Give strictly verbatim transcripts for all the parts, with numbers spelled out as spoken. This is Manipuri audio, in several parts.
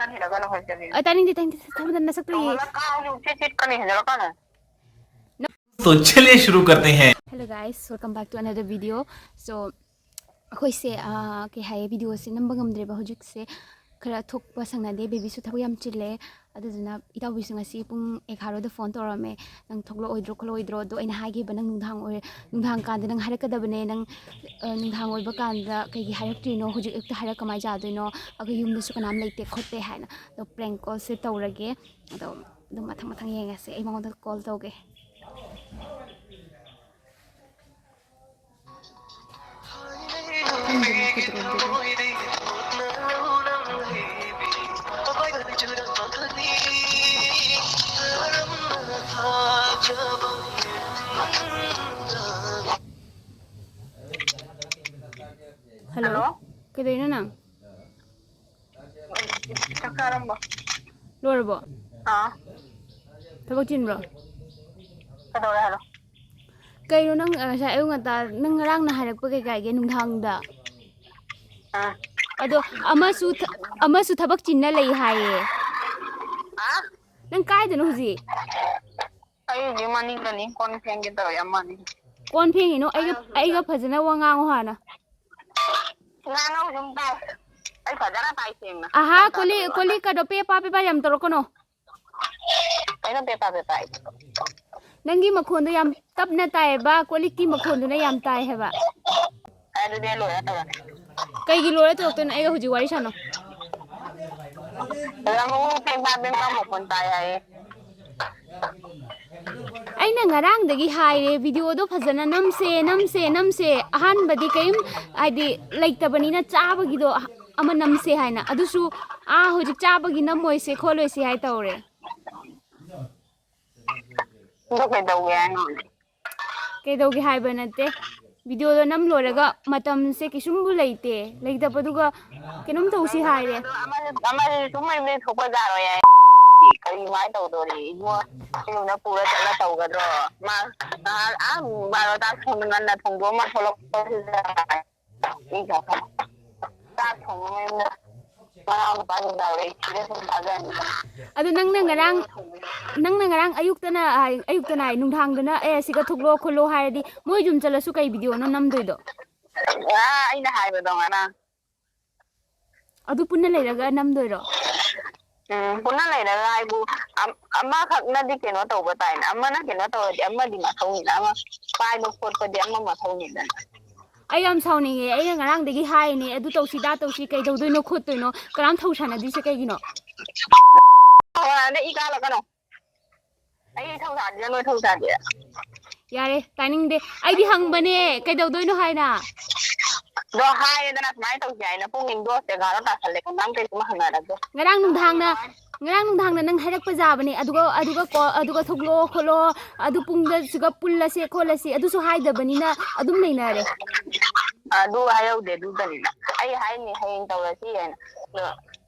ꯑ, ꯇꯥꯅꯤꯡꯗꯦ, ꯇꯥꯅꯤꯡꯗꯦ, ꯊꯝꯃꯣ, ꯊꯝꯃꯣ, ꯅꯁꯛꯇꯣ ꯌꯦꯡ-, ꯅꯣꯡꯃꯗ ꯀꯥꯡꯁꯨ ꯎꯆꯤꯠ ꯆꯤꯠꯀꯅꯤ, ꯍꯦꯟꯖꯜꯂꯛꯀꯅꯨ꯫ तो चलिए शुरू करते हैं। Hello guys, welcome back to another video. So, ꯑꯩꯈꯣꯏꯁꯦ, ꯑꯥ, ꯀꯩ ꯍꯥꯏꯌꯦ, videoꯁꯦ ꯅꯝꯕ ꯉꯝꯗ꯭ꯔꯦꯕ ꯍꯧꯖꯤꯛꯁꯦ꯫ ꯈꯔ ꯊꯣꯛꯄ ꯁꯪꯅꯗꯦ, babyꯁꯨ ꯊꯕꯛ ꯌꯥꯝ ꯆꯤꯜꯂꯦ꯫ ꯑꯗꯨꯗꯨꯅ ꯏꯇꯥꯎꯕꯤꯁꯨ ꯉꯁꯤ ꯄꯨꯡ ꯑꯦꯒꯥꯔꯣꯗ phone ꯇꯧꯔꯝꯃꯦ, "ꯅꯪ ꯊꯣꯛꯂꯛꯑꯣꯏꯗ꯭ꯔꯣ ꯈꯣꯠꯂꯛꯑꯣꯏꯗ꯭ꯔꯣ?" ꯑꯗꯣ ꯑꯩꯅ ꯍꯥꯏꯈꯤꯕ, "ꯅꯪ ꯅꯨꯡꯗꯥꯡ ꯑꯣꯏ-, ꯅꯨꯡꯗꯥꯡ ꯀꯥꯟꯗ ꯅꯪ ꯍꯥꯏꯔꯛꯀꯗꯕꯅꯦ, ꯅꯪ, ꯑ, ꯅꯨꯡꯗꯥꯡ ꯑꯣꯏꯕ ꯀꯥꯟꯗ ꯀꯩꯒꯤ ꯍꯥꯏꯔꯛꯇ꯭ꯔꯤꯅꯣ? ꯍꯧꯖꯤꯛ ꯑꯌꯨꯛꯇ ꯍꯥꯏꯔꯛ ꯀꯃꯥꯏꯅ ꯌꯥꯗꯣꯏꯅꯣ? ꯑꯩꯈꯣꯏ ꯌꯨꯝꯗꯁꯨ ꯀꯅꯥꯝ ꯂꯩꯇꯦ ꯈꯣꯠꯇꯦ" ꯍꯥꯏꯅ꯫ ꯑꯗꯣ prank callꯁꯦ ꯇꯧꯔꯒꯦ꯫ ꯑꯗꯣ ꯑꯗꯨꯝ ꯃꯊꯪ ꯃꯊꯪ ꯌꯦꯡꯉꯁꯦ꯫ ꯑꯩ ꯃꯉꯣꯟꯗ call ꯇꯧꯒꯦ꯫ Hello? Hello? ꯀꯩꯗꯧꯔꯤꯅꯣ ꯅꯪ? ꯆꯥꯛ ꯆꯥꯔꯝꯕ꯫ ꯂꯣꯏꯔꯕꯣ? ꯑꯥ꯫ ꯊꯕꯛ ꯆꯤꯟꯕ꯭ꯔꯣ? ꯀꯩꯗꯧꯔꯦ ꯍꯥꯏꯔꯣ? ꯀꯩꯅꯣ ꯅꯪ, ꯑ, ꯉꯁꯥꯏ ꯑꯌꯨꯛ ꯉꯟꯇꯥ, ꯅꯪ ꯉꯔꯥꯡꯅ ꯍꯥꯏꯔꯛꯄ ꯀꯩꯀꯥꯏꯒꯦ ꯅꯨꯡꯗꯥꯡꯗ? ꯑꯥ꯫ ꯑꯗꯣ ꯑꯃꯁꯨ ꯊ-, ꯑꯃꯁꯨ ꯊꯕꯛ ꯆꯤꯟꯅ ꯂꯩ ꯍꯥꯏꯌꯦ꯫ ꯑꯥ? ꯅꯪ ꯀꯥꯏꯗꯅꯣ ꯍꯧꯖꯤꯛ? ꯑꯩ ꯍꯧꯖꯤꯛ ꯃꯅꯤꯡꯗꯅꯤ, ꯀꯣꯟ ꯐꯦꯡꯒꯦ ꯇꯧꯔꯤ, ꯑꯃꯅꯤ꯫ ꯀꯣꯟ ꯐꯦꯡꯉꯤꯅꯣ? ꯑꯩꯒ, ꯑꯩꯒ ꯐꯖꯅ ꯋꯥ ꯉꯥꯡꯉꯣ ꯍꯥꯟꯅ꯫ ꯉꯥꯡꯉꯧ ꯑꯗꯨꯝ ꯇꯥꯏ꯫ ꯑꯩ ꯐꯖꯅ ꯇꯥꯏ ꯁꯦꯡꯅ꯫ ꯑꯍꯥ, ꯀꯣꯂꯤ, ꯀꯣꯂꯤꯛꯀꯗꯣ ꯄꯦꯄꯥ ꯄꯦꯄꯥ ꯌꯥꯝ ꯇꯧꯔꯛꯀꯅꯣ꯫ ꯀꯩꯅꯣ ꯄꯦꯄꯥ ꯄꯦꯄꯥ ꯍꯥꯏꯗꯤ? ꯅꯪꯒꯤ ꯃꯈꯣꯟꯗꯣ ꯌꯥꯝ ꯇꯞꯅ ꯇꯥꯏꯌꯦꯕ, ꯀꯣꯂꯤꯛꯀꯤ ꯃꯈꯣꯟꯗꯨꯅ ꯌꯥꯝ ꯇꯥꯏ ꯍꯥꯏꯕ꯫ ꯑꯗꯨꯗꯤ ꯑꯩ ꯂꯣꯏꯔ ꯇꯧꯔꯒꯦ꯫ ꯀꯩꯒꯤ ꯂꯣꯏꯔ ꯇꯧꯔꯛꯇꯣꯏꯅꯣ? ꯑꯩꯒ ꯍꯧꯖꯤꯛ ꯋꯥꯔꯤ ꯁꯥꯟꯅꯧ꯫ ꯂꯪ ꯄꯦꯡꯄꯥ ꯄꯦꯡꯄꯥ ꯃꯈꯣꯟ ꯇꯥꯏ ꯍꯥꯏꯌꯦ꯫ ꯑꯩꯅ ꯉꯔꯥꯡꯗꯒꯤ ꯍꯥꯏꯔꯦ, videoꯗꯣ ꯐꯖꯅ ꯅꯝꯁꯦ, ꯅꯝꯁꯦ, ꯅꯝꯁꯦ꯫ ꯑꯍꯥꯟꯕꯗꯤ ꯀꯔꯤꯝ, ꯍꯥꯏꯗꯤ, ꯂꯩꯇꯕꯅꯤꯅ ꯆꯥꯕꯒꯤꯗꯣ ꯑꯃ ꯅꯝꯁꯦ ꯍꯥꯏꯅ꯫ ꯑꯗꯨꯁꯨ ꯑꯥ ꯍꯧꯖꯤꯛ ꯆꯥꯕꯒꯤ ꯅꯝꯃꯣꯏꯁꯦ ꯈꯣꯠꯂꯣꯏꯁꯦ ꯍꯥꯏ ꯇꯧꯔꯦ꯫ ꯑꯗꯨ ꯀꯩꯗꯧꯒꯦ ꯍꯥꯏꯅꯣ? ꯀꯩꯗꯧꯒꯦ ꯍꯥꯏꯕ ꯅꯠꯇꯦ꯫ Videoꯗꯣ ꯅꯝ ꯂꯣꯏꯔꯒ ꯃꯇꯝꯁꯦ ꯀꯩꯁꯨꯝꯕꯨ ꯂꯩꯇꯦ꯫ ꯂꯩꯇꯕꯗꯨꯒ ꯀꯩꯅꯣꯝ ꯇꯧꯁꯤ ꯍꯥꯏꯔꯦ꯫ ꯑꯗꯣ ꯑꯃꯁꯨ, ꯑꯃꯁꯨ ꯁꯨꯝ ꯃꯌꯨꯝꯗ ꯊꯣꯛꯄ ꯌꯥꯔꯣꯏ ꯍꯥꯏ꯫ ꯀꯔꯤ ꯀꯃꯥꯏꯅ ꯇꯧꯗꯣꯔꯤ? ꯏꯕꯨꯡꯉꯣ, ꯏꯃꯨꯡꯗ ꯄꯨꯔ ꯆꯠꯂ ꯇꯧꯒꯗ꯭ꯔꯣ? ꯃꯥ ꯅꯍꯥꯟ ꯑꯥ ꯕꯥꯔꯣ ꯇꯥ ꯊꯣꯡ-, ꯉꯟꯅ ꯊꯣꯡꯗꯣꯛꯑꯝꯃ ꯊꯣꯛꯂꯛꯄꯁꯤꯗ ꯆꯥꯛ ꯊꯣꯡꯕ ꯃꯌꯨꯝꯗ ꯃꯅꯥꯎ ꯅꯨꯄꯥꯁꯤꯡ ꯇꯧꯔꯦ, ꯁꯤꯗ ꯁꯨꯝ ꯊꯥꯖꯔꯅꯤ꯫ ꯑꯗꯨ ꯅꯪꯅ ꯉꯔꯥꯡ, ꯅꯪꯅ ꯉꯔꯥꯡ ꯑꯌꯨꯛꯇꯅ ꯍꯥꯏ-, ꯑꯌꯨꯛꯇꯅ ꯍꯥꯏ, ꯅꯨꯡꯗꯥꯡꯗꯅ, "ꯑꯦ, ꯁꯤꯒ ꯊꯣꯛꯂꯛꯑꯣ ꯈꯣꯠꯂꯣ" ꯍꯥꯏꯔꯗꯤ, ꯃꯣꯏ ꯌꯨꯝ ꯆꯠꯂꯁꯨ ꯀꯩ ꯚꯤꯗꯤꯑꯣꯅꯣ ꯅꯝꯗꯣꯏꯗꯣ? ꯑꯥ, ꯑꯩꯅ ꯍꯥꯏꯕꯗꯣ ꯉꯔꯥꯡ꯫ ꯑꯗꯨ ꯄꯨꯟꯅ ꯂꯩꯔꯒ ꯅꯝꯗꯣꯏꯔꯣ? ꯎꯝ, ꯄꯨꯟꯅ ꯂꯩꯔꯒ ꯍꯥꯏꯕꯨ, ꯑꯝ-, ꯑꯃꯈꯛꯅꯗꯤ ꯀꯩꯅꯣ ꯇꯧꯕ ꯇꯥꯏꯅ, ꯑꯃꯅ ꯀꯩꯅꯣ ꯇꯧꯔꯗꯤ ꯑꯃꯗꯤ ꯃꯊꯧꯅꯤꯅ, ꯑꯃ ꯄꯥꯏꯕ ꯈꯣꯠꯄꯗꯤ ꯑꯃ ꯃꯊꯧꯅꯤꯗꯅ꯫ ꯑꯩ ꯌꯥꯝ ꯁꯥꯎꯅꯤꯡꯉꯦ꯫ ꯑꯩꯅ ꯉꯔꯥꯡꯗꯒꯤ ꯍꯥꯏꯔꯤꯅꯦ, "ꯑꯗꯨ ꯇꯧꯁꯤ, ꯗꯥ ꯇꯧꯁꯤ, ꯀꯩꯗꯧꯗꯣꯏꯅꯣ ꯈꯣꯠꯇꯣꯏꯅꯣ? ꯀꯅꯥꯝ ꯊꯧ ꯁꯥꯟꯅꯗ꯭ꯔꯤꯁꯦ ꯀꯩꯒꯤꯅꯣ?" ꯑꯣ, ꯑꯗ ꯏ ꯀꯥꯂꯛꯀꯅꯣ꯫ ꯑꯩ ꯊꯧ ꯁꯥꯗ꯭ꯔꯤꯔꯥ ꯅꯣꯏ ꯊꯧ ꯁꯥꯗ꯭ꯔꯤꯔꯥ? ꯌꯥꯔꯦ, ꯇꯥꯅꯤꯡꯗꯦ꯫ ꯑꯩꯗꯤ ꯍꯪꯕꯅꯦ, ꯀꯩꯗꯧꯗꯣꯏꯅꯣ ꯍꯥꯏꯅ꯫ ꯑꯗꯣ ꯍꯥꯏꯔꯦꯗꯅ ꯁꯨꯃꯥꯏꯅ ꯇꯧꯁꯤ ꯍꯥꯏꯅ, ꯄꯨꯡ ꯗꯣꯁ ꯑꯦꯒꯥꯔꯣ ꯇꯥꯁꯜꯂꯦ, ꯀꯅꯥꯝ ꯀꯩꯁꯨꯝ ꯍꯪꯅꯔꯛꯇꯦ꯫ ꯉꯔꯥꯡ ꯅꯨꯡꯗꯥꯡꯅ, ꯉꯔꯥꯡ ꯅꯨꯡꯗꯥꯡꯅ ꯅꯪ ꯍꯥꯏꯔꯛꯄ ꯌꯥꯕꯅꯦ, ꯑꯗꯨꯒ, ꯑꯗꯨꯒ ꯀꯣ-, ꯑꯗꯨꯒ ꯊꯣꯛꯂꯛꯑꯣ ꯈꯣꯠꯂꯣ, ꯑꯗꯨ ꯄꯨꯡꯗ ꯁꯤꯒ ꯄꯨꯜꯂꯁꯦ ꯈꯣꯠꯂꯁꯤ, ꯑꯗꯨꯁꯨ ꯍꯥꯏꯗꯕꯅꯤꯅ ꯑꯗꯨꯝ ꯂꯩꯅꯔꯦ꯫ ꯑꯗꯨ ꯍꯥꯏꯍꯧꯗꯦ, ꯑꯗꯨꯗꯅꯤꯅ꯫ ꯑꯩ ꯍꯥꯏꯅꯤ ꯍꯌꯦꯡ ꯇꯧꯔꯁꯤ ꯍꯥꯏꯅ꯫ ꯑꯗꯣ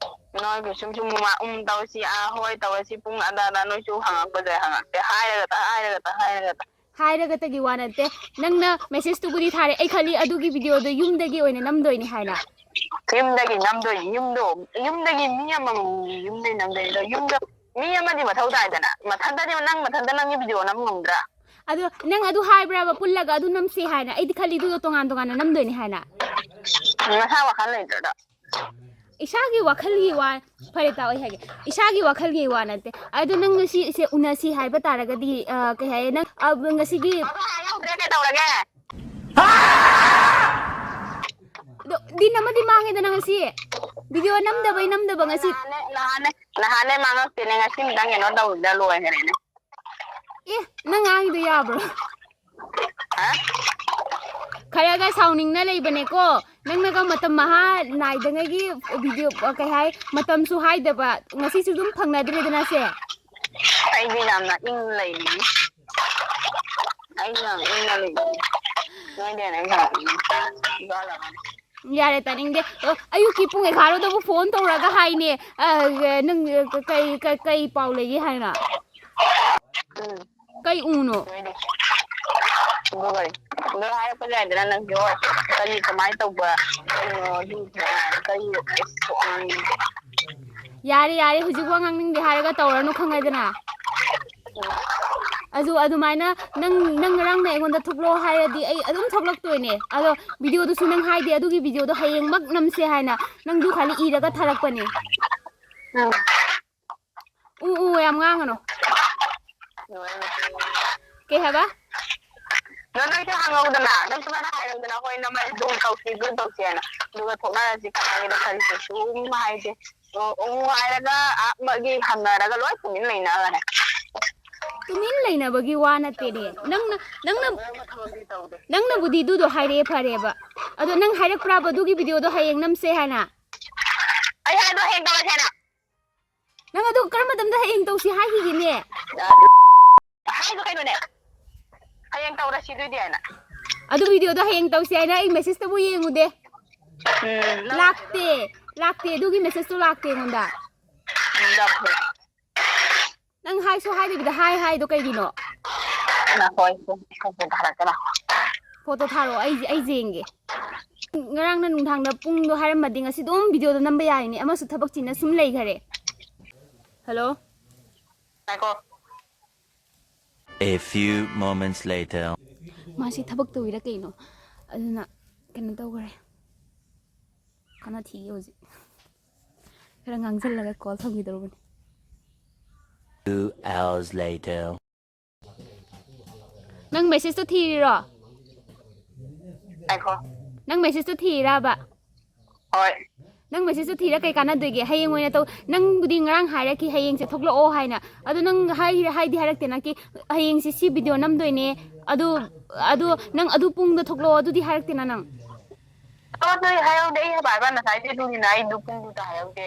ꯅꯣꯏꯒꯤ ꯁꯨꯝ ꯁꯨꯝ ꯃꯃꯥ ꯎꯝ ꯇꯧꯔꯁꯤ, ꯑꯥ ꯍꯣꯏ ꯇꯧꯔꯁꯤ, ꯄꯨꯡ ꯑꯗꯥꯗ ꯅꯣꯏꯁꯨ ꯍꯪꯉꯛꯄꯁꯦ ꯍꯪꯉꯛꯇꯦ꯫ ꯍꯥꯏꯔꯒ ꯇ-, ꯍꯥꯏꯔꯒ ꯇ-, ꯍꯥꯏꯔꯒ ꯇ-꯫ ꯍꯥꯏꯔꯒꯇꯒꯤ ꯋꯥ ꯅꯠꯇꯦ꯫ ꯅꯪꯅ ꯃꯦꯁꯦꯖꯇꯨꯕꯨꯗꯤ ꯊꯥꯔꯦ, ꯑꯩ ꯈꯜꯂꯤ ꯑꯗꯨꯒꯤ ꯚꯤꯗꯤꯑꯣꯗꯣ ꯌꯨꯝꯗꯒꯤ ꯑꯣꯏꯅ ꯅꯝꯗꯣꯏꯅꯤ ꯍꯥꯏꯅ꯫ ꯌꯨꯝꯗꯒꯤ ꯅꯝꯗꯣꯏꯅꯤ, ꯌꯨꯝꯗꯣ, ꯌꯨꯝꯗꯒꯤ ꯃꯤ ꯑꯃꯃꯝ ꯌꯨꯝꯗꯒꯤ ꯅꯝꯗꯣꯏꯅꯤ꯫ ꯑꯗꯣ ꯌꯨꯝꯗ ꯃꯤ ꯑꯃꯗꯤ ꯃꯊꯧ ꯇꯥꯏꯗꯅ, ꯃꯊꯟꯇꯗꯤ ꯅꯪ ꯃꯊꯟꯇ ꯅꯪꯒꯤ ꯚꯤꯗꯤꯑꯣ ꯅꯝ ꯉꯝꯗ꯭ꯔꯥ? ꯑꯗꯣ ꯅꯪ ꯑꯗꯨ ꯍꯥꯏꯕ꯭ꯔꯕ ꯄꯨꯜꯂꯒ ꯑꯗꯨ ꯅꯝꯁꯦ ꯍꯥꯏꯅ? ꯑꯩꯗꯤ ꯈꯜꯂꯤ ꯑꯗꯨꯗꯣ ꯇꯣꯉꯥꯟ ꯇꯣꯉꯥꯟꯅ ꯅꯝꯗꯣꯏꯅꯤ ꯍꯥꯏꯅ꯫ ꯅꯁꯥ ꯋꯥꯈꯜ ꯂꯩꯇ꯭ꯔꯗ꯫ ꯏꯁꯥꯒꯤ ꯋꯥꯈꯜꯒꯤ ꯋꯥ, ꯐꯔꯦ ꯇꯥꯎ ꯑꯩ ꯍꯥꯏꯒꯦ, ꯏꯁꯥꯒꯤ ꯋꯥꯈꯜꯒꯤ ꯋꯥ ꯅꯠꯇꯦ꯫ ꯑꯗꯣ ꯅꯪ ꯉꯁꯤ ꯏꯁꯦ ꯎꯅꯁꯤ ꯍꯥꯏꯕ ꯇꯥꯔꯒꯗꯤ, ꯑ, ꯀꯩ ꯍꯥꯏꯌꯦ ꯅꯪ, ꯑ, ꯉꯁꯤꯒꯤ ꯑꯗꯣ ꯍꯥꯏꯍꯧꯗ꯭ꯔꯦ ꯀꯩꯗꯧꯔꯒꯦ? ꯑꯗꯣ ꯗꯤꯟ ꯑꯃꯗꯤ ꯃꯥꯡꯉꯦꯗꯅ ꯉꯁꯤ꯫ ꯚꯤꯗꯤꯑꯣ ꯅꯝꯗꯕꯩ ꯅꯝꯗꯕ ꯉꯁꯤ꯫ ꯅꯍꯥꯟꯅꯦ, ꯅꯍꯥꯟꯅꯦ, ꯅꯍꯥꯟꯅꯦ ꯃꯥꯡꯉꯛꯇꯦꯅꯦ, ꯉꯁꯤ ꯑꯝꯇꯪ ꯀꯩꯅꯣ ꯇꯧꯕꯗ ꯂꯣꯏꯈ꯭ꯔꯦꯅꯦ꯫ ꯑꯦ, ꯅꯪ ꯉꯥꯡꯉꯤꯗꯣ ꯌꯥꯕ꯭ꯔꯣ? ꯍꯥ? ꯈꯔꯒ ꯁꯥꯎꯅꯤꯡꯅ ꯂꯩꯕꯅꯦꯀꯣ꯫ ꯅꯪꯅꯒ ꯃꯇꯝ ꯃꯍꯥ ꯅꯥꯏꯗꯉꯩꯒꯤ ꯚꯤꯗꯤꯑꯣ, ꯀꯩ ꯍꯥꯏ, ꯃꯇꯝꯁꯨ ꯍꯥꯏꯗꯕ, ꯉꯁꯤꯁꯨ ꯑꯗꯨꯝ ꯐꯪꯅꯗ꯭ꯔꯦꯗꯅ ꯁꯦ꯫ ꯑꯩꯗꯤ ꯌꯥꯝꯅ ꯏꯪꯅ ꯂꯩꯅꯤꯡꯉꯤ꯫ ꯑꯩꯗꯤ ꯌꯥꯝ ꯏꯪꯅ ꯂꯩꯅꯤꯡꯉꯤ꯫ ꯅꯣꯏꯗꯤ ꯍꯦꯟꯅ ꯑꯩ ꯍꯦꯟꯅ ꯏꯪꯉꯤ꯫ ꯏꯕꯥ ꯂꯥꯛꯑꯅꯤ꯫ ꯌꯥꯔꯦ, ꯇꯥꯅꯤꯡꯗꯦ꯫ ꯑꯣ, ꯑꯌꯨꯛꯀꯤ ꯄꯨꯡ ꯑꯦꯒꯥꯔꯣꯗꯕꯨ ꯐꯣꯟ ꯇꯧꯔꯒ ꯍꯥꯏꯅꯦ, ꯑ, ꯅꯪ ꯀꯩ, ꯀꯩ, ꯀꯩ ꯄꯥꯎ ꯂꯩꯒꯦ ꯍꯥꯏꯅ? ꯎꯝ꯫ ꯀꯩ ꯎꯅꯣ? ꯅꯣꯏꯗꯤ꯫ ꯑꯗꯨꯒ ꯑꯗꯨ ꯍꯥꯏꯔꯛꯄ ꯌꯥꯏꯗꯅ, ꯅꯪꯁꯨ ꯀꯔꯤ, ꯀꯃꯥꯏꯅ ꯇꯧꯕ, ꯀꯩꯅꯣ, ꯑꯗꯨ ꯀꯔꯤ, ꯎꯝ, ꯌꯥꯔꯦ, ꯌꯥꯔꯦ, ꯍꯧꯖꯤꯛ ꯋꯥ ꯉꯥꯡꯅꯤꯡꯗꯦ ꯍꯥꯏꯔꯒ ꯇꯧꯔꯅꯨ, ꯈꯪꯉꯦꯗꯅ? ꯑꯗꯨ ꯑꯗꯨꯃꯥꯏꯅ ꯅꯪ, ꯅꯪ ꯉꯔꯥꯡꯅ ꯑꯩꯉꯣꯟꯗ ꯊꯣꯛꯂꯛꯑꯣ ꯍꯥꯏꯔꯗꯤ ꯑꯩ ꯑꯗꯨꯝ ꯊꯣꯛꯂꯛꯇꯣꯏꯅꯦ꯫ ꯑꯗꯣ videoꯗꯨꯁꯨ ꯅꯪ ꯍꯥꯏꯗꯦ, ꯑꯗꯨꯒꯤ videoꯗꯣ ꯍꯌꯦꯡꯃꯛ ꯅꯝꯁꯦ ꯍꯥꯏꯅ ꯅꯪꯁꯨ ꯈꯥꯂꯤ ꯏꯔꯒ ꯊꯥꯔꯛꯄꯅꯦ꯫ ꯎꯝ꯫ ꯎ, ꯎ, ꯌꯥꯝ ꯉꯥꯡꯒꯅꯨ꯫ ꯂꯣꯏꯔꯦ꯫ ꯀꯩ ꯍꯥꯏꯕ? ꯅꯪ, ꯅꯪꯁꯨ ꯍꯪꯍꯧꯗꯅ, ꯅꯪ ꯁꯨꯃꯥꯏꯅ ꯍꯥꯏꯔꯧꯗꯅ, "ꯍꯣꯏ, ꯅꯃꯥꯏ ꯑꯗꯨꯝ ꯇꯧꯁꯤ, ꯑꯗꯨꯝ ꯇꯧꯁꯤ" ꯍꯥꯏꯅ꯫ ꯑꯗꯨꯒ ꯊꯣꯛꯅꯔꯁꯤ ꯈꯪꯉꯒꯦꯗ ꯈꯜꯂꯤꯁꯦ꯫ ꯁꯨꯝ ꯍꯥꯏꯁꯦ꯫ ꯑꯣ, ꯑꯣ ꯍꯥꯏꯔꯒ, ꯑꯥ, ꯑꯃꯒꯤ ꯍꯪꯅꯔꯒ ꯂꯣꯏ ꯇꯨꯃꯤꯟ ꯂꯩꯅꯈꯔꯦ꯫ ꯇꯨꯃꯤꯟ ꯂꯩꯅꯕꯒꯤ ꯋꯥ ꯅꯠꯇꯦꯅꯦ꯫ ꯅꯪꯅ, ꯅꯪꯅ, ꯇꯧꯕ ꯌꯥꯕ ꯊꯕꯛꯇꯤ ꯇꯧꯗꯦ꯫ ꯅꯪꯅꯕꯨꯗꯤ ꯑꯗꯨꯗꯣ ꯍꯥꯏꯔꯛꯑꯦ, ꯐꯔꯦꯕ꯫ ꯑꯗꯣ ꯅꯪ ꯍꯥꯏꯔꯛꯄ꯭ꯔꯥꯕ ꯑꯗꯨꯒꯤ videoꯗꯣ ꯍꯌꯦꯡ ꯅꯝꯁꯦ ꯍꯥꯏꯅ? ꯑꯩ ꯍꯥꯏꯗꯣ ꯍꯌꯦꯡ ꯇꯧꯔꯁꯦꯅ꯫ ꯅꯪ ꯑꯗꯨ ꯀꯔꯝꯕ ꯃꯇꯝꯗ ꯍꯌꯦꯡ ꯇꯧꯁꯤ ꯍꯥꯏꯈꯤꯒꯦꯅꯦ? ꯍꯥꯏꯗꯣ ꯀꯩꯅꯣꯅꯦ? ꯍꯌꯦꯡ ꯇꯧꯔꯁꯤ ꯑꯗꯨꯗꯤ ꯍꯥꯏꯅ꯫ ꯑꯗꯨ videoꯗꯣ ꯍꯌꯦꯡ ꯇꯧꯁꯤ ꯍꯥꯏꯅ ꯑꯩ messageꯇꯕꯨ ꯌꯦꯡꯉꯨꯗꯦ꯫ ꯎꯝ, ꯅꯪ ꯂꯥꯛꯇꯦ, ꯂꯥꯛꯇꯦ, ꯑꯗꯨꯒꯤ messageꯇꯣ ꯂꯥꯛꯇꯦ ꯑꯩꯉꯣꯟꯗ꯫ ꯎꯝ, ꯂꯥꯛꯇꯦ꯫ ꯅꯪ ꯍꯥꯏꯁꯨ ꯍꯥꯏꯗꯕꯤꯗ ꯍꯥꯏ ꯍꯥꯏꯗꯣ ꯀꯩꯒꯤꯅꯣ? ꯉꯥꯏꯈꯣ, ꯑꯩ ꯐꯣꯟ, ꯑꯩ ꯐꯣꯟ ꯊꯥꯔꯛꯀꯦ, ꯉꯥꯏꯈꯣ꯫ Photo ꯊꯥꯔꯛꯑꯣ, ꯑꯩ, ꯑꯩ ꯌꯦꯡꯒꯦ꯫ ꯉꯔꯥꯡꯅ ꯅꯨꯡꯗꯥꯡꯗ ꯄꯨꯡꯗꯣ ꯍꯥꯏꯔꯝꯃꯗꯤ ꯉꯁꯤ ꯑꯗꯨꯝ videoꯗꯣ ꯅꯝꯕ ꯌꯥꯏꯅꯦ, ꯑꯃꯁꯨ ꯊꯕꯛ ꯆꯤꯟꯅ ꯁꯨꯝ ꯂꯩꯈꯔꯦ꯫ Hello? ꯉꯥꯏꯈꯣ꯫ A few moments later. ꯃꯥꯁꯤ ꯊꯕꯛ ꯇꯧꯔꯤꯔꯥ ꯀꯩꯅꯣ? ꯑꯗꯨꯅ ꯀꯩꯅꯣ ꯇꯧꯈꯔꯦ꯫ ꯀꯟꯅ ꯊꯤꯒꯦ ꯍꯧꯖꯤꯛ꯫ ꯈꯔ ꯉꯥꯡꯁꯤꯜꯂꯒ call ꯊꯝꯈꯤꯗꯧꯔꯕꯅꯤ꯫ Two hours later. ꯅꯪ messageꯇꯣ ꯊꯤꯔꯤꯔꯣ? ꯉꯥꯏꯈꯣ꯫ ꯅꯪ messageꯇꯣ ꯊꯤꯔꯤꯔꯕ? ꯍꯣꯏ꯫ ꯅꯪ messageꯇꯣ ꯊꯤꯔ ꯀꯩ ꯀꯥꯟꯅꯗꯣꯏꯒꯦ? ꯍꯌꯦꯡ ꯑꯣꯏꯅ ꯇꯧ꯫ ꯅꯪꯕꯨꯗꯤ ꯉꯔꯥꯡ ꯍꯥꯏꯔꯛꯈꯤ ꯍꯌꯦꯡꯁꯦ ꯊꯣꯛꯂꯛꯑꯣ ꯍꯥꯏꯅ꯫ ꯑꯗꯣ ꯅꯪ ꯍꯥꯏ-, ꯍꯥꯏꯗꯤ ꯍꯥꯏꯔꯛꯇꯦ ꯅꯪꯒꯤ ꯍꯌꯦꯡꯁꯦ ꯁꯤ video ꯅꯝꯗꯣꯏꯅꯦ꯫ ꯑꯗꯨ, ꯑꯗꯨ ꯅꯪ ꯑꯗꯨ ꯄꯨꯡꯗ ꯊꯣꯛꯂꯛꯑꯣ ꯑꯗꯨꯗꯤ ꯍꯥꯏꯔꯛꯇꯦꯅ ꯅꯪ꯫ ꯑꯗꯨꯗꯤ ꯍꯥꯏꯍꯧꯗꯦ, ꯑꯩ ꯍꯥꯏꯕ ꯉꯁꯥꯏꯗꯤ ꯑꯗꯨꯅꯤꯅ ꯑꯩ ꯑꯗꯨ ꯄꯨꯡꯗꯨꯗ ꯍꯥꯏꯍꯧꯗꯦ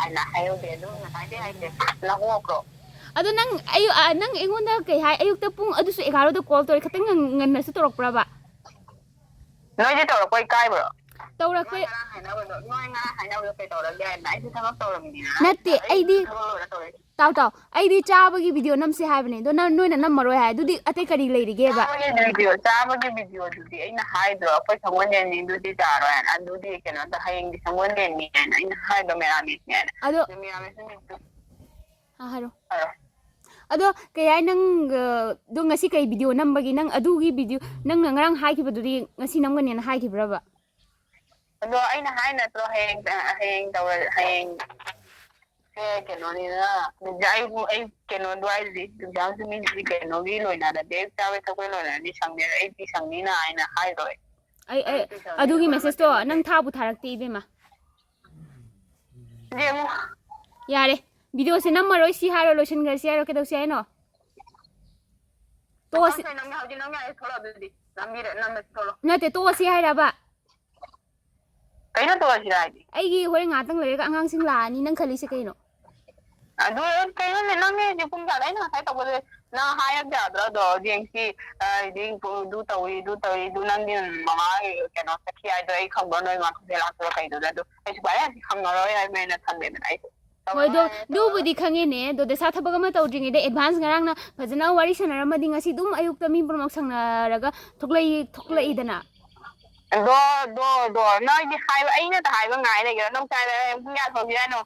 ꯍꯥꯏꯅ ꯍꯥꯏꯍꯧꯗꯦ꯫ ꯑꯗꯨ ꯉꯁꯥꯏꯗꯤ ꯍꯥꯏꯗꯦ꯫ ꯅꯪ ꯑꯣꯛꯄ꯭ꯔꯣ? ꯑꯗꯣ ꯅꯪ ꯑꯌꯨꯛ, ꯑ, ꯅꯪ ꯑꯩꯉꯣꯟꯗ ꯀꯩ ꯍꯥꯏ? ꯑꯌꯨꯛꯇ ꯄꯨꯡ ꯑꯗꯨꯁꯨ ꯑꯦꯒꯥꯔꯣꯗ call ꯇꯧꯔꯦ, ꯈꯤꯇꯪ ꯉꯟ-, ꯉꯟꯅꯁꯨ ꯇꯧꯔꯛꯄ꯭ꯔꯕ? ꯅꯣꯏꯗꯤ ꯇꯧꯔꯛꯄ ꯏꯀꯥꯏꯕ꯭ꯔꯣ? ꯇꯧꯔꯛꯄ ꯉꯔꯥꯡ ꯍꯥꯏꯅꯕꯗꯣ, ꯅꯣꯏ ꯉꯔꯥꯡ ꯍꯥꯏꯅꯕꯗꯣ ꯀꯩ ꯇꯧꯔꯒꯦ ꯍꯥꯏꯅ? ꯑꯩꯁꯨ ꯊꯕꯛ ꯇꯧꯔꯝꯃꯤꯅ꯫ ꯅꯠꯇꯦ, ꯑꯩꯁꯨ ꯑꯩꯗꯤ ꯊꯕꯛ ꯂꯣꯏꯔ ꯇꯧꯔꯛꯏ꯫ ꯇꯥꯎ ꯇꯥꯎ, ꯑꯩꯗꯤ ꯆꯥꯕꯒꯤ ꯚꯤꯗꯤꯑꯣ ꯅꯝꯁꯦ ꯍꯥꯏꯕꯅꯦ, ꯑꯗꯣ ꯅꯪ, ꯅꯣꯏꯅ ꯅꯝꯃꯔꯣꯏ ꯍꯥꯏ꯫ ꯑꯗꯨꯗꯤ ꯑꯇꯩ ꯀꯔꯤ ꯂꯩꯔꯤꯒꯦꯕ? ꯆꯥꯕꯒꯤ ꯚꯤꯗꯤꯑꯣ, ꯆꯥꯕꯒꯤ ꯚꯤꯗꯤꯑꯣꯗꯨꯗꯤ ꯑꯩꯅ ꯍꯥꯏꯗ꯭ꯔꯣ, ꯑꯩꯈꯣꯏ ꯁꯪꯒꯣꯜꯁꯦꯟꯅꯤꯗꯨꯗꯤ ꯇꯥꯔꯣꯏ ꯍꯥꯏꯅ꯫ ꯑꯗꯨꯗꯤ ꯀꯩꯅꯣꯗ, ꯍꯌꯦꯡꯗꯤ ꯁꯪꯒꯣꯜꯁꯦꯟꯅꯤ ꯍꯥꯏꯅ ꯑꯩꯅ ꯍꯥꯏꯗ꯭ꯔꯣ, ꯃꯦꯔꯥꯃꯦꯁꯅꯤ ꯍꯥꯏꯅ꯫ ꯑꯗꯣ ꯑꯗꯨ ꯃꯦꯔꯥꯃꯦꯁ ꯅꯨꯃꯤꯠꯇꯨ ꯑꯥ, ꯍꯥꯏꯔꯣ꯫ ꯍꯥꯏꯔꯣ꯫ ꯑꯗꯣ ꯀꯩ ꯍꯥꯏ, ꯅꯪ, ꯑ, ꯑꯗꯣ ꯉꯁꯤ ꯀꯩ ꯚꯤꯗꯤꯑꯣ ꯅꯝꯕꯒꯤ? ꯅꯪ ꯑꯗꯨꯒꯤ ꯚꯤꯗꯤꯑꯣ, ꯅꯪꯅ ꯉꯔꯥꯡ ꯍꯥꯏꯈꯤꯕꯗꯨꯗꯤ ꯉꯁꯤ ꯅꯝꯒꯅꯦꯅ ꯍꯥꯏꯈꯤꯕ꯭ꯔꯕ? ꯑꯗꯣ ꯑꯩꯅ ꯍꯥꯏ ꯅꯠꯇ꯭ꯔꯣ, ꯍꯌꯦꯡ, ꯍꯌꯦꯡ ꯇꯧꯔ, ꯍꯌꯦꯡ ꯁꯦ ꯀꯩꯅꯣꯅꯤꯅ, ꯑꯩꯕꯨ, ꯑꯩ ꯀꯩꯅꯣ ꯑꯗꯨꯋꯥꯏꯗꯗꯤ, ꯑꯦꯛꯖꯥꯝꯁꯨ ꯃꯤꯗꯤ ꯀꯩꯅꯣꯒꯤ ꯂꯣꯏꯅꯔꯗꯤ, ꯑꯌꯨꯛ ꯆꯥꯕꯩ ꯊꯛꯄꯩ ꯂꯣꯏꯅꯔꯗꯤ ꯁꯪꯅꯤ, ꯑꯩꯗꯤ ꯁꯪꯅꯤꯅ ꯍꯥꯏꯅ ꯍꯥꯏꯔꯣꯏ꯫ ꯑꯩ, ꯑꯩ, ꯑꯌꯨꯛꯇꯤ ꯁꯪꯅꯤ, ꯑꯗꯨꯒꯤ ꯑꯩꯈꯣꯏ ꯃꯦꯁꯦꯖꯇꯣ ꯃꯇꯝ ꯅꯪ ꯊꯥꯕꯨ ꯊꯥꯔꯛꯇꯦ ꯏꯕꯦꯝꯃ꯫ ꯌꯦꯡꯉꯨ꯫ ꯌꯥꯔꯦ, ꯚꯤꯗꯤꯑꯣꯁꯦ ꯅꯝꯃꯔꯣꯏ ꯁꯤ ꯍꯥꯏꯔꯣ, ꯂꯣꯏꯁꯤꯟꯈ꯭ꯔꯁꯤ ꯍꯥꯏꯔꯣ, ꯀꯩꯗꯧꯁꯤ ꯍꯥꯏꯅꯣ? ꯇꯣꯛꯑꯁꯤ꯫ ꯅꯪ ꯅꯪ ꯍꯧꯖꯤꯛ ꯅꯪ ꯌꯥꯔꯦ, ꯊꯣꯛꯂꯛꯑꯣ ꯑꯗꯨꯗꯤ꯫ ꯅꯝꯕꯤꯔ-, ꯅꯝꯃꯁꯤ ꯊꯣꯛꯂꯛꯑꯣ꯫ ꯅꯠꯇꯦ, ꯇꯣꯛꯑꯁꯤ ꯍꯥꯏꯔꯕ? ꯀꯩꯅꯣ ꯇꯣꯛꯑꯁꯤ ꯍꯥꯏꯗꯤ? ꯑꯩꯒꯤ ꯍꯣꯔꯦꯟ ꯉꯥꯛꯇꯪ ꯂꯩꯔꯒ ꯑꯉꯥꯡꯁꯤꯡ ꯂꯥꯛꯑꯅꯤ, ꯅꯪ ꯈꯜꯂꯤꯁꯦ ꯀꯩꯅꯣ? ꯑꯗꯨ ꯀꯩꯅꯣꯅꯦ, ꯅꯪꯅꯦ ꯍꯧꯖꯤꯛ ꯄꯨꯡ ꯀꯌꯥꯗ? ꯑꯩꯅ ꯉꯁꯥꯏ ꯇꯧꯕꯗ ꯅꯪ ꯍꯥꯏꯔꯛ ꯌꯥꯗ꯭ꯔꯣ? ꯑꯗꯣ ꯌꯦꯡꯁꯤ, ꯑ, ꯍꯧꯖꯤꯛ ꯑꯗꯨ ꯇꯧꯏ, ꯑꯗꯨ ꯇꯧꯏ, ꯑꯗꯨ ꯅꯪꯒꯤ ꯃꯃꯥꯒꯤ ꯀꯩꯅꯣ ꯆꯠꯈꯤ ꯍꯥꯏꯗꯣ ꯑꯩ ꯈꯪꯕ꯭ꯔꯣ? ꯅꯣꯏ ꯃꯥ ꯈꯨꯟꯗꯦ ꯂꯥꯛꯇꯕ ꯀꯩꯗꯨꯗ? ꯑꯗꯨ ꯑꯩꯁꯨ ꯚꯥꯏ ꯍꯪꯉꯔꯣꯏ ꯍꯥꯏꯕꯅ ꯊꯝꯃꯦꯗꯅ ꯑꯩꯁꯨ꯫ ꯍꯣꯏ, ꯑꯗꯣ ꯑꯗꯨꯕꯨꯗꯤ ꯈꯪꯉꯦꯅꯦ, ꯑꯗꯣ ꯗꯁꯥ ꯊꯕꯛ ꯑꯃ ꯇꯧꯗ꯭ꯔꯤꯉꯩꯗ ꯑꯦꯗꯚꯥꯟꯁ ꯉꯔꯥꯡꯅ ꯐꯖꯅ ꯋꯥꯔꯤ ꯁꯥꯟꯅꯔꯝꯃꯗꯤ ꯉꯁꯤ ꯑꯗꯨꯝ ꯑꯌꯨꯛꯇ ꯃꯤ ꯄꯨꯝꯅꯃꯛ ꯁꯪꯅꯔꯒ ꯊꯣꯛꯂꯛꯏ, ꯊꯣꯛꯂꯛꯏꯗꯅ꯫ ꯑꯗꯣ, ꯑꯗꯣ, ꯑꯗꯣ, ꯅꯣꯏꯗꯤ ꯍꯥꯏꯕ, ꯑꯩꯅꯗ ꯍꯥꯏꯕ ꯉꯥꯏ ꯂꯩꯒꯦꯔꯣ? ꯅꯪ ꯀꯥꯏꯗ ꯍꯌꯦꯡ ꯄꯨꯡ ꯀꯌꯥ ꯊꯣꯛꯁꯤ ꯍꯥꯏꯅꯣ?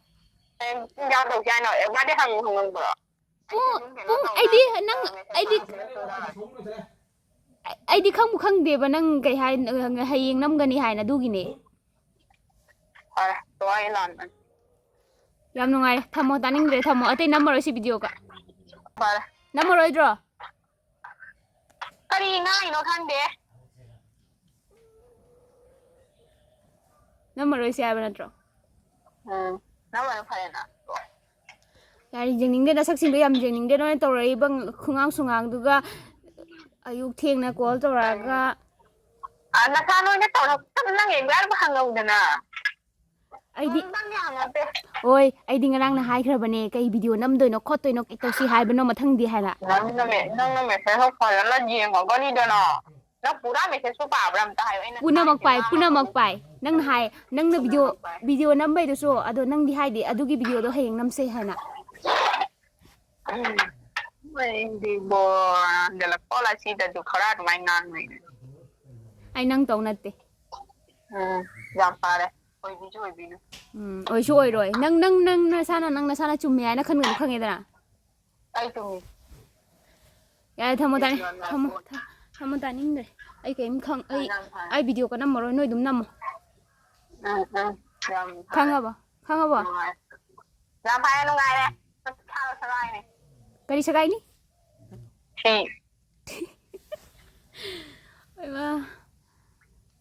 ꯍꯌꯦꯡ ꯄꯨꯡ ꯀꯌꯥ ꯊꯣꯛꯁꯤ ꯍꯥꯏꯅꯣ? ꯑꯦ, ꯃꯥꯗꯤ ꯍꯪ-, ꯍꯪꯉꯝꯕ꯭ꯔꯣ? ꯄꯨꯡ, ꯄꯨꯡ, ꯑꯩꯗꯤ ꯅꯪ, ꯑꯩꯗꯤ, ꯑꯩꯗꯤ ꯈꯪꯕꯨ ꯈꯪꯗꯦꯕ ꯅꯪ ꯀꯩ ꯍꯥꯏ, ꯍꯌꯦꯡ ꯅꯝꯒꯅꯤ ꯍꯥꯏꯅ, ꯑꯗꯨꯒꯤꯅꯦ꯫ ꯍꯣꯏ, ꯇꯣ ꯑꯩ ꯂꯥꯟꯕꯅꯤ꯫ ꯌꯥꯝ ꯅꯨꯡꯉꯥꯏꯔꯦ, ꯊꯝꯃꯣ, ꯇꯥꯅꯤꯡꯗ꯭ꯔꯦ, ꯊꯝꯃꯣ, ꯑꯇꯩ ꯅꯝꯃꯔꯣꯏ ꯁꯤ ꯚꯤꯗꯤꯑꯣꯒ꯫ ꯐꯔꯦ꯫ ꯅꯝꯃꯔꯣꯏꯗ꯭ꯔꯣ? ꯀꯔꯤ ꯉꯥꯡꯉꯤꯅꯣ ꯈꯪꯗꯦ꯫ ꯅꯝꯃꯔꯣꯏꯁꯦ ꯍꯥꯏꯕ ꯅꯠꯇ꯭ꯔꯣ? ꯎꯝ, ꯅꯝꯃꯔꯣꯏ ꯐꯔꯦꯅ꯫ ꯌꯥꯔꯦ, ꯌꯦꯡꯅꯤꯡꯗꯦ, ꯅꯁꯛꯁꯤꯡꯗꯣ ꯌꯥꯝ ꯌꯦꯡꯅꯤꯡꯗꯦ, ꯅꯣꯏꯅ ꯇꯧꯔꯛꯏꯕ ꯈꯨꯉꯥꯡ ꯁꯨꯉꯥꯡꯗꯨꯒ꯫ ꯑꯌꯨꯛ ꯊꯦꯡꯅ ꯀꯣꯜ ꯇꯧꯔꯛꯑꯒ꯫ ꯑ, ꯅꯁꯥ ꯅꯣꯏꯅ ꯇꯧꯔꯛꯇꯕ ꯅꯪ ꯌꯦꯡꯕ ꯌꯥꯔꯕ ꯍꯪꯉꯧꯗꯅ꯫ ꯑꯩꯗꯤ, ꯅꯪꯗꯤ ꯍꯪꯉꯛꯇꯦ꯫ ꯍꯣꯏ, ꯑꯩꯗꯤ ꯉꯔꯥꯡꯅ ꯍꯥꯏꯈ꯭ꯔꯕꯅꯦ, ꯀꯩ ꯚꯤꯗꯤꯑꯣ ꯅꯝꯗꯣꯏꯅꯣ ꯈꯣꯠꯇꯣꯏꯅꯣ, ꯀꯩ ꯇꯧꯁꯤ ꯍꯥꯏꯕꯅꯣ ꯃꯊꯪꯗꯤ ꯍꯥꯏꯅ꯫ ꯅꯪꯅ ꯃꯦ-, ꯅꯪꯅ ꯃꯦꯁꯦꯖ ꯐꯖꯅ ꯌꯦꯡꯉꯒꯅꯤꯗꯅ꯫ ꯅꯪ ꯄꯨꯔꯥ ꯃꯦꯁꯦꯖꯁꯨ ꯄꯥꯕ꯭ꯔꯥ ꯑꯝꯇ ꯍꯥꯏꯌꯣ꯫ ꯑꯩꯅ ꯄꯨꯝꯅꯃꯛ ꯊꯥꯔꯤꯁꯦ ꯄꯥꯏ, ꯉꯥꯡꯉꯛꯄ ꯄꯨꯝꯅꯃꯛ ꯄꯥꯏ꯫ ꯅꯪꯅ ꯍꯥꯏ, ꯅꯪꯅ ꯚꯤꯗꯤꯑꯣ, ꯄꯨꯝꯅꯃꯛ ꯄꯥꯏ꯫ ꯚꯤꯗꯤꯑꯣ ꯅꯝꯕꯩꯗꯨꯁꯨ, ꯑꯗꯣ ꯅꯪꯗꯤ ꯍꯥꯏꯗꯦ ꯑꯗꯨꯒꯤ ꯚꯤꯗꯤꯑꯣꯗꯣ ꯍꯌꯦꯡ ꯅꯝꯁꯦ ꯍꯥꯏꯅ꯫ ꯎꯝ꯫ ꯑꯩꯗꯤꯕꯣ, ꯍꯟꯖꯜꯂꯛꯄ ꯂꯥꯁꯤꯗꯁꯨ ꯈꯔ ꯑꯗꯨꯃꯥꯏꯅ ꯉꯥꯡꯅꯩ꯫ ꯑꯩ ꯅꯪ ꯇꯧ ꯅꯠꯇꯦ꯫ ꯎꯝ, ꯌꯥꯝ ꯐꯔꯦ꯫ ꯑꯣꯏꯕꯤꯁꯨ ꯑꯣꯏꯕꯤꯅꯨ꯫ ꯎꯝ, ꯑꯣꯏꯁꯨ ꯑꯣꯏꯔꯣꯏ꯫ ꯅꯪ, ꯅꯪ, ꯅꯪ ꯅꯁꯥꯅ, ꯅꯪ ꯅꯁꯥꯅ ꯆꯨꯝꯃꯦ ꯍꯥꯏꯅ ꯈꯟꯕꯗꯣ ꯈꯪꯉꯦꯗꯅ꯫ ꯑꯩ ꯆꯨꯝꯃꯤ꯫ ꯌꯥꯔꯦ, ꯊꯝꯃꯣ ꯇꯥꯅꯤꯡ-, ꯊꯝꯃꯣ, ꯊꯝꯃꯣ, ꯇꯥꯅꯤꯡꯗ꯭ꯔꯦ꯫ ꯑꯩ ꯀꯩꯝ ꯈꯪ-, ꯑꯩ, ꯌꯥꯝ ꯐꯔꯦ꯫ ꯑꯩ ꯚꯤꯗꯤꯑꯣ ꯀ ꯅꯝꯃꯔꯣꯏ, ꯅꯣꯏ ꯑꯗꯨꯝ ꯅꯝꯃꯣ꯫ ꯎꯝ, ꯎꯝ, ꯌꯥꯝ ꯐꯔꯦ꯫ ꯈꯪꯉꯕꯣ? ꯈꯪꯉꯕꯣ? ꯅꯨꯡꯉꯥꯏꯔꯦ꯫ ꯌꯥꯝ ꯐꯔꯦ, ꯅꯨꯡꯉꯥꯏꯔꯦ꯫ ꯅꯪ ꯊꯥꯔꯣ ꯁꯒꯥꯏꯅꯦ꯫ ꯀꯔꯤ ꯁꯒꯥꯏꯅꯤ? ꯁꯤ꯫ ꯍꯩꯃꯥ꯫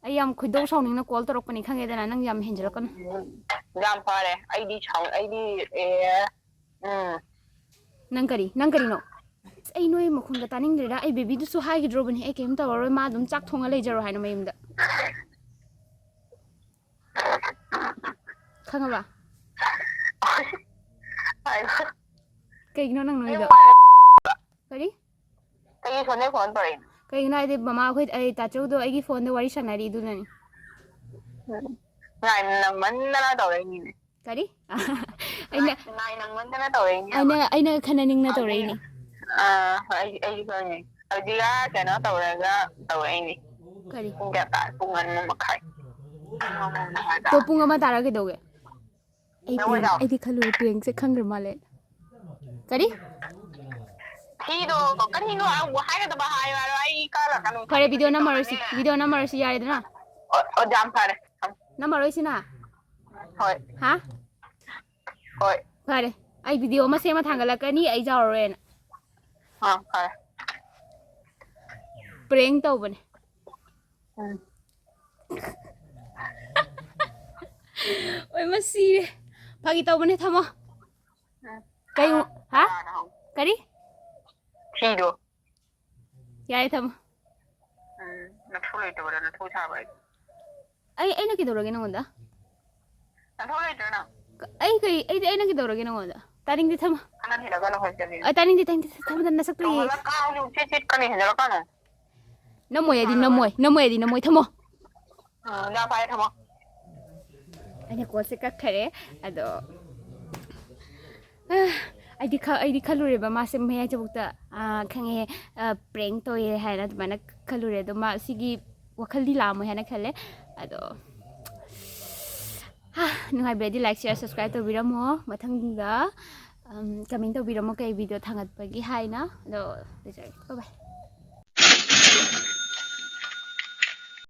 ꯑꯩ ꯌꯥꯝ ꯈꯣꯏꯗꯧ ꯁꯥꯎꯅꯤꯡꯅ ꯀꯣꯜ ꯇꯧꯔꯛꯄꯅꯤ ꯈꯪꯉꯦꯗꯅ, ꯅꯪ ꯌꯥꯝ ꯍꯦꯟꯖꯤꯜꯂꯛꯀꯅꯨ꯫ ꯌꯥꯝ ꯐꯔꯦ꯫ ꯑꯩꯗꯤ ꯁꯥꯎ-, ꯑꯩꯗꯤ, ꯑꯦ, ꯎꯝ꯫ ꯅꯪ ꯀꯔꯤ? ꯅꯪ ꯀꯔꯤꯅꯣ? ꯑꯁ, ꯑꯩ ꯅꯣꯏ ꯃꯈꯣꯟꯒ ꯇꯥꯅꯤꯡꯗ꯭ꯔꯦꯗ꯫ ꯑꯩ ꯕꯦꯕꯤꯗꯨꯁꯨ ꯍꯥꯏꯈꯤꯗ꯭ꯔꯣꯕꯅꯦ, ꯑꯩ ꯀꯩꯝ ꯇꯧꯔꯔꯣꯏ, ꯃꯥ ꯑꯗꯨꯝ ꯆꯥꯛ ꯊꯣꯡꯉ ꯂꯩꯖꯔꯣ ꯍꯥꯏꯅ ꯃꯌꯨꯝꯗ꯫ ꯈꯪꯉꯕ? ꯍꯥꯏꯕ꯫ ꯀꯩꯒꯤꯅꯣ ꯅꯪ ꯅꯣꯏꯗꯣ? ꯀꯔꯤ? ꯀꯩꯒꯤ ꯁꯣꯟꯗꯩ ꯐꯣꯟ ꯇꯧꯔꯛꯏꯅꯣ? ꯀꯩꯒꯤꯅꯣ ꯍꯥꯏꯗꯤ, ꯃꯃꯥ ꯑꯩꯈꯣꯏ, ꯑꯩ ꯇꯥꯆꯧꯗꯣ ꯑꯩꯒꯤ ꯐꯣꯟꯗ ꯋꯥꯔꯤ ꯁꯥꯟꯅꯔꯤ, ꯑꯗꯨꯅꯅꯤ꯫ ꯎꯝ꯫ ꯉꯥꯏ ꯅꯪꯃꯟꯗꯅ ꯇꯧꯔꯛꯏꯅꯤꯅꯦ꯫ ꯀꯔꯤ? ꯑꯩꯅ, ꯉꯥꯏ ꯅꯪꯃꯟꯗꯅ ꯇꯧꯔꯛꯏꯅꯦ ꯍꯥꯏꯕ꯫ ꯑꯩꯅ, ꯑꯩꯅ ꯈꯟꯅꯅꯤꯡꯅ ꯍꯧꯖꯤꯛ, ꯇꯧꯔꯛꯏꯅꯦ꯫ ꯑꯥ, ꯑꯩ, ꯑꯩꯁꯨ ꯈꯪꯉꯦ꯫ ꯍꯧꯖꯤꯛ, ꯑꯥ, ꯀꯩꯅꯣ ꯇꯧꯔꯒ ꯇꯧꯔꯛꯏꯅꯦ꯫ ꯀꯔꯤ? ꯄꯨꯡ ꯀꯌꯥ ꯇꯥꯔꯦ? ꯄꯨꯡ ꯑꯅꯤ ꯃꯈꯥꯏ꯫ ꯄꯨꯡ ꯑꯃ ꯃꯈꯥꯏ ꯇꯥꯔꯦ꯫ ꯇꯣ, ꯄꯨꯡ ꯑꯃ ꯇꯥꯔ ꯀꯩꯗꯧꯒꯦ? ꯑꯩ ꯅꯪ ꯄ꯭ꯔꯦꯡ, ꯑꯣꯏꯖꯥꯎ꯫ ꯑꯩꯗꯤ ꯈꯜꯂꯨꯔꯦ ꯄ꯭ꯔꯦꯡꯁꯦ ꯈꯪꯈ꯭ꯔ ꯃꯥꯜꯂꯦ꯫ ꯀꯔꯤ? ꯐꯤꯗꯣ ꯀꯔꯤꯅꯣ ꯍꯥꯏꯒꯗꯕ ꯍꯥꯏꯌꯣ ꯍꯥꯏꯔꯣ, ꯑꯩ ꯀꯥꯂꯛꯀꯅꯨ꯫ ꯐꯔꯦ, ꯚꯤꯗꯤꯑꯣ ꯅꯝꯃꯔꯣꯏꯁꯤ, ꯚꯤꯗꯤꯑꯣ ꯅꯝꯃꯔꯣꯏꯁꯤ, ꯌꯥꯔꯦꯗꯅ? ꯑꯣ, ꯑꯣ, ꯌꯥꯝ ꯐꯔꯦ꯫ ꯅꯝꯃꯔꯣꯏꯁꯤꯅ? ꯍꯣꯏ꯫ ꯍꯥ? ꯍꯣꯏ꯫ ꯐꯔꯦ, ꯑꯩ ꯚꯤꯗꯤꯑꯣ ꯑꯃ ꯁꯦꯝꯃ ꯊꯥꯡꯒꯠꯂꯛꯀꯅꯤ, ꯑꯩ ꯌꯥꯎꯔꯔꯣꯏꯅ꯫ ꯑꯥ, ꯐꯔꯦ꯫ ꯄ꯭ꯔꯦꯡ ꯇꯧꯕꯅꯦ꯫ ꯎꯝ꯫ ꯑꯣꯏ, ꯃꯁꯤꯔꯦ꯫ ꯐꯥꯒꯤ ꯇꯧꯕꯅꯦ, ꯊꯝꯃꯣ꯫ ꯎꯝ꯫ ꯀꯩ-, ꯍꯥ? ꯀꯔꯤ? ꯐꯤꯗꯣ꯫ ꯌꯥꯔꯦ, ꯊꯝꯃꯣ꯫ ꯎꯝ, ꯅꯊꯧ ꯂꯩꯇꯕꯗ ꯅꯊꯧ ꯁꯥꯕ ꯑꯩ꯫ ꯑꯩ, ꯑꯩꯅ ꯀꯩꯗꯧꯔꯒꯦ ꯅꯉꯣꯟꯗ? ꯅꯊꯧ ꯂꯩꯇ꯭ꯔꯣ ꯅꯪ? ꯀ-, ꯑꯩ ꯀꯩ, ꯑꯩꯗꯤ ꯑꯩꯅ ꯀꯩꯗꯧꯔꯒꯦ ꯅꯉꯣꯟꯗ? ꯇꯥꯅꯤꯡꯗꯦ, ꯊꯝꯃꯣ꯫ ꯀꯥꯟꯅ ꯊꯤꯔꯒꯅ ꯍꯣꯏ ꯆꯠꯂꯤ꯫ ꯑꯩ ꯇꯥꯅꯤꯡꯗꯦ, ꯇꯥꯅꯤꯡꯗꯦ, ꯊꯝꯃꯣ, ꯅꯁꯛꯇꯣ ꯌꯦꯡ-, ꯅꯣꯡꯉꯥꯜꯂ ꯀꯥꯡꯁꯨ ꯆꯤꯠ ꯆꯤꯠꯀꯅꯤ, ꯍꯦꯟꯖꯜꯂꯛꯀꯅꯨ꯫ ꯅꯝꯃꯣꯏ ꯑꯩꯗꯤ, ꯅꯝꯃꯣꯏ, ꯅꯝꯃꯣꯏ ꯑꯩꯗꯤ, ꯅꯝꯃꯣꯏ, ꯊꯝꯃꯣ꯫ ꯎꯝ, ꯌꯥ ꯐꯥꯔꯦ, ꯊꯝꯃꯣ꯫ ꯑꯩꯅ ꯀꯣꯜꯁꯦ ꯀꯛꯈꯔꯦ꯫ ꯑꯗꯣ, ꯑꯥ, ꯑꯩꯗꯤ ꯈ-, ꯑꯩꯗꯤ ꯈꯜꯂꯨꯔꯦꯕ ꯃꯥꯁꯦ ꯃꯌꯥꯏ ꯆꯕꯨꯛꯇ, ꯑꯥ, ꯈꯪꯉꯦ, ꯑꯥ, prank ꯇꯧꯋꯦ ꯍꯥꯏꯅ ꯑꯗꯨꯃꯥꯏꯅ ꯈꯜꯂꯨꯔꯦ꯫ ꯑꯗꯣ ꯃꯥ ꯁꯤꯒꯤ ꯋꯥꯈꯜꯗꯤ ꯂꯥꯛꯑꯝꯃꯣꯏ ꯍꯥꯏꯅ ꯈꯜꯂꯦ꯫ ꯑꯗꯣ, ꯍꯥ, ꯅꯨꯡꯉꯥꯏꯕꯤꯔꯗꯤ like, share, subscribe ꯇꯧꯕꯤꯔꯝꯃꯣ꯫ ꯃꯊꯪꯗ, ꯎꯝ, comment ꯇꯧꯕꯤꯔꯝꯃꯣ ꯀꯩ video ꯊꯥꯡꯒꯠꯄꯒꯤ ꯍꯥꯏꯅ꯫ ꯑꯗꯣ, ꯂꯣꯏꯖꯔꯒꯦ꯫ Bye bye꯫